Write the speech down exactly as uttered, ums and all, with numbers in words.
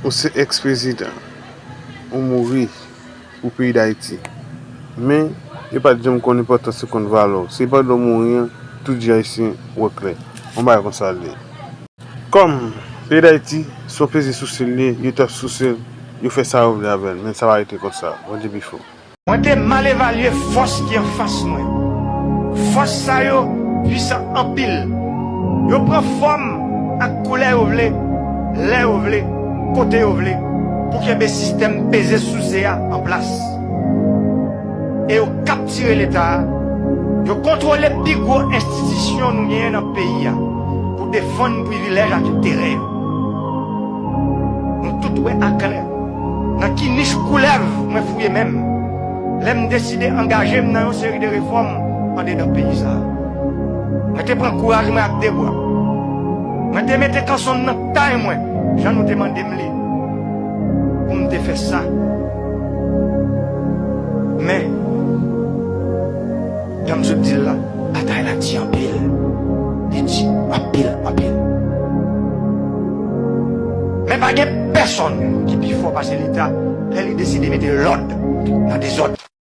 Ou se ex-prezidan. Ou mouri pou peyi Dayiti. Men, yo pa t janm konn enpòtans ou, konn valè w. Se pandan w mouri an, tout je Ayisyen wè klè. Yon bagay konsa l ye. Kòm peyi Dayiti se yon plezi souse l ye, yo t ap souse l, yo fè sa yo vle avè l, men sa pa rete konsa. Bondye pi fò. Mwen te mal evalye fòs ki anfas mwen. Fòs sa yo pwisan anpil. Yo pran fòm ak koulè yo vle, lè yo vle, kote yo vle, pou kenbe sistèm peze souse a an plas. E yo kaptire Leta a. Yo kontwole pi gwo enstitisyon nou genyen nan peyi a pou defann privilèj ak enterè yo. Nou tout wè aklè nan ki nich koulèv mwen fouye men m lè m deside angaje m nan yon seri de refòm andedan peyi sa a. Mwen te pran kouraj mwen ak de bra. Mwen te mete kanson m nan tay mwen, jan nou te mande m li, pou m te fè sa. Men, jan m sot di l la, batay la di anpil. Li di anpil, anpil. Men pa gen pèsonn ki pi fò pase Leta lè li deside mete lòd nan dezòd.